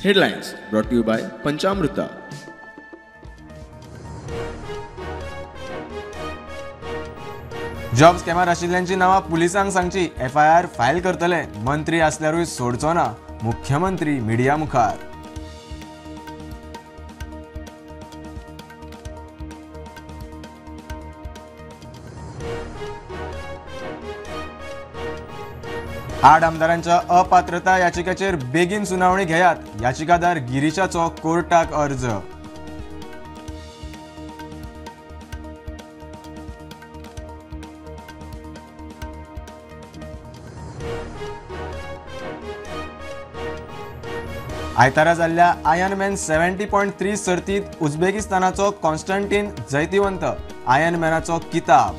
Headlines brought to you by Panchamruta. Job स्कॅमार आशिल्ल्यांची नांवां पुलिसांक सांगची, FIR file करतले, मंत्री आसल्यारूय सोडचो ना, मुख्यमंत्री मिडिया मुखार. आठ आमदारांच्या अपात्रता याचिकेचेर बेगीन सुनावणी घेयात, याचिकादार गिरीशाचो कोर्टाक अर्ज. आयतारा जाल्ल्या आयर्नमॅन 70.3 सर्तीत उझबेकिस्तानाचो कॉन्स्टंटीन जैतिवंत, आयर्नमॅनाचो किताब.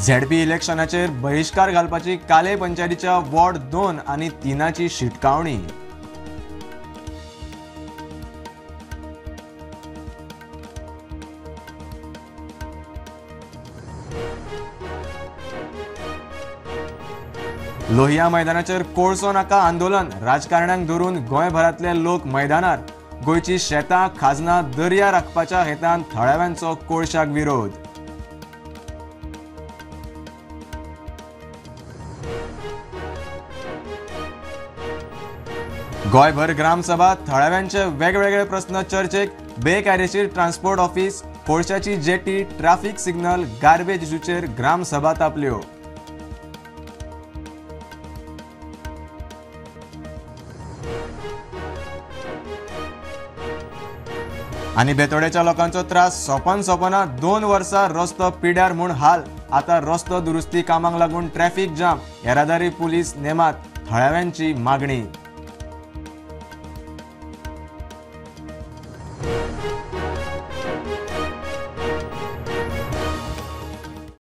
झेडपी इलेक्शनाचेर बहिश्कार घालपाची काले पंचायतीच्या वॉर्ड 2 आनी 3ची शिटकावणी. लोहिया मैदानाचेर कोळसो नाका आंदोलन, राजकारण्यांक धरून गोंयभरांतले लोक मैदानार, गोंयची शेतां खाजनां दर्या राखपाच्या हेतान थळाव्यांचो कोळशाक विरोध. गोंयभर ग्रामसभा, थळाव्यांचे वेगवेगळे प्रस्न चर्चेक, बेकायदेशीर ट्रान्सपोर्ट ऑफिस, कोळशाची जेटी, ट्राफिक सिग्नल, गार्बेज इश्यूचेर ग्रामसभा तापल्यो. आनी बेतोडेच्या लोकांचो त्रास सोंपन सोंपना, 2 वर्सां रस्तो पिड्यार म्हूण हाल, आतां रस्तो दुरुस्ती कामांक लागून ट्रॅफिक जाम, येरादारी पुलीस नेमात, थळाव्यांची मागणी.